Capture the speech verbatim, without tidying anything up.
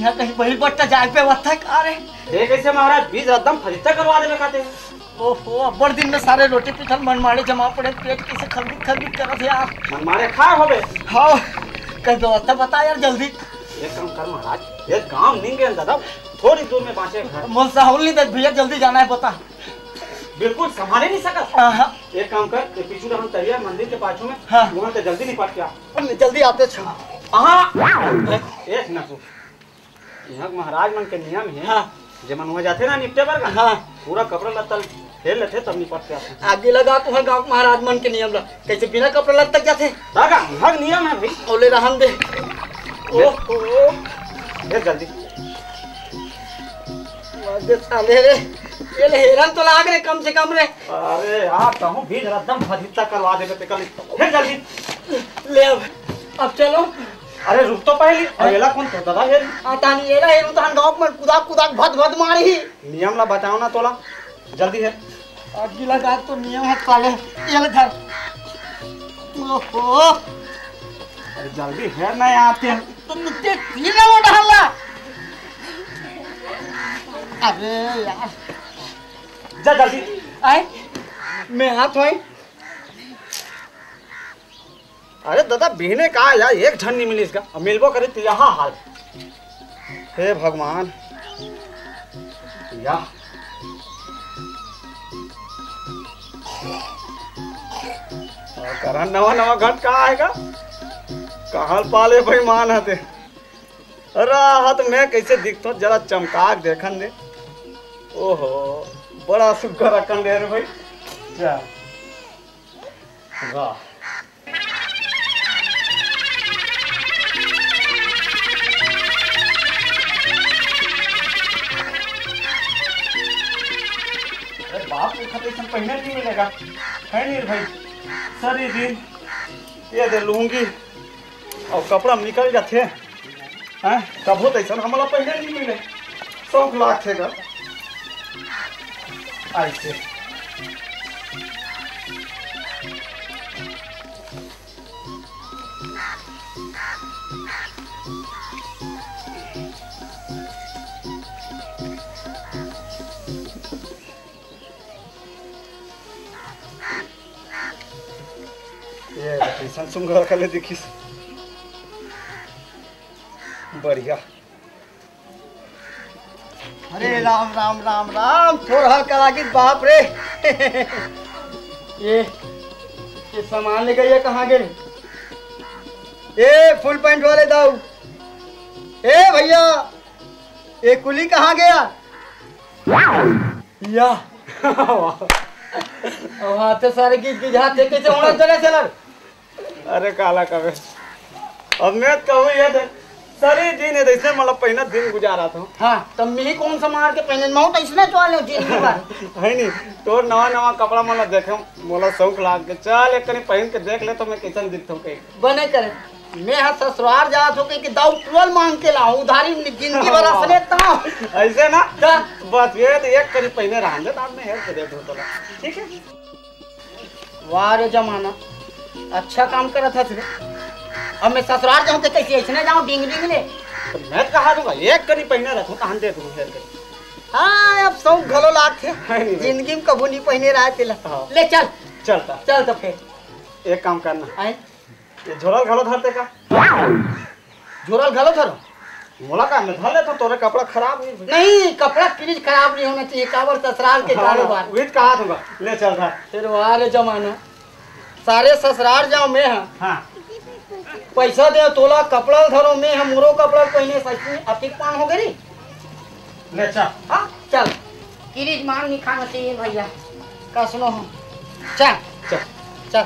यहाँ कहीं बहिल बट्टा जाल पे आवत हे का रे? ये कैसे महाराज, बीच रद्दा म फरित्ता करवा देबे का ते? ओहो, अब्बड़ दिन में सारे रोटी पीठल मन माड़े जमा पड़े, पेट कैसे खलबित खलबित करत हे यार। मन माड़े खा होबे। हाँ, कहीं व्यवस्था बता यार जल्दी। एक काम कर महाराज, ये गांव निंगे दादा, थोड़ी दूर में बांचे घर। मोल साहुल नहीं देख भैया, जल्दी जाना है, बता। बिल्कुल संभाले नहीं सकत। हाँ, हाँ। एक काम कर, ये पीछू रहन तरिया मंदिर के पाछू में, हाँ। वहाँ से जल्दी निपट के आ। जल्दी आते छ। हाँ। एक ना तू। यहाँ के महाराज मन के नियम हे, हाँ। जे मन वहाँ जाथे ना निपटे बर का, हाँ। पूरा कपड़ा लत्ता हेर लेथे तब निपट के आथे। आगी लगा तुहर गाँव के महाराज मन के नियम ला, कैसे बिना कपड़ा लत्ता के जाथे? दादा, यहाँ के नियम हे भाई। ओले रहन दे। ले। ओहो। ले जल्दी। मत दे साले रे, ये ले हेरन तो लाग रे कम से कम रे। अरे यार, कहूँ बीच रद्दा म फरित्ता करवा देबे ते कल। ले जल्दी। ले अब, अब चलो। अरे रुक तो पहली, हाँ? अकेला कौन तो दादा हेर? आ तानी एला हेरू तहन गाँव में कुदाक कुदाक भद भद मारही। नियम ला बताओ ना तोला, जल्दी हेर। अगला गाय तो नियम हे साले, ये ले धर। ओहो। अरे जल्दी हेर ना यार ते। तो मुझे सीना वो डालना। अरे यार। जा जल्दी। आए, मैं हाथ होई। अरे दादा, बिहने का यार, एक झन नहीं मिलिस का, अब मिलबो करे तो यहाँ हाल। हे भगवान, या। अउ करा नवा नवा घटका आय का, कहाँ पाले बेईमान हते। राहत में कैसे दिखतो, जरा चमका के देखन दे। ओहो, बड़ा सुग्घर अकन ले रे भाई। जा। वाह। अरे बाप रे, खत अइसन पहिने नहीं मिलेगा, है नहीं रे भाई? सरी दिन ये दे लूंगी अउ कपड़ा निकल जाथे। हैं? कभू तो अइसन हमला पहिने नहीं मिले। शौक लागथे गा। अइसे। ये कइसन सुंदर कले दिखिस। बढ़िया। अरे राम, राम, राम, राम, थोर हर करा गिस, बाप रे। ये, ये सामान लेके ये कहाँ गे? ए, फुल पैंट वाले दाऊ। ए भैया, ये कुली कहाँ गया? या। अब हाथे सारे गिज गिजात हे, कैसे उड़त चले चलर? अरे काला कबे। अब मैं कहूँ ये दे, सरी दिन हे, अइसने मतलब पहिना दिन गुजारत हूँ। हाँ, तब मैं ही कौन सा मार के पहिने, मैं तो इसने चले जिंदगी भर। है नहीं, तोर नवा नवा कपड़ा मन ला देखे, मोला शौक लाग के, चल एक कनी पहिन के देख ले तो मैं कैसन दिखत हूँ कहीं। बने करे, मैं हा ससुरार जात हूँ कहीं के दाऊ टुअल मांग के लाऊं, उधारी जिंदगी भर असने ता। अइसे ना? ता। बस ये तो एक कनी पहिने रहन दे, बाद में हेर के देख तोला। ठीक है? वाह रे जमाना, अच्छा काम करत हस रे। अब मैं ससुरार जाऊं तो कैसे ऐसने जाऊं डिंग डिंग ले? तो मैं कहा दूंगा, एक कनी पहिने रखूं, तहन दे दूं हेर के। हाँ, अब शौक घलो लागथे। है नहीं भाई। जिंदगी में कभू नहीं पहिने रहा तेला। हाँ। ले चल। चलता। चल तो फिर। एक काम करना। आए? ये झोला घलो धरते का? झोला घलो धरो। मोला का, मैं धर लेता, तोरे कपड़ा खराब नहीं। नहीं, कपड़ा प्लीज खराब नहीं होना चाहिए, काबर ससुराल के हाँ, कारोबार। वही तो कहा तुमका, ले चल रहा। फिर वाह रे जमाना, सारे ससुराल जाऊं मैं हा। हाँ। पैसा दे तोला, कपड़ा धरो मैं हा, मोरो कपड़ा पहिने सच में अतिक पान हो गई। ले चल। हाँ, चल। किरीज मान नहीं खाना चाहिए भैया, कसनो हो। चल। चल। चल।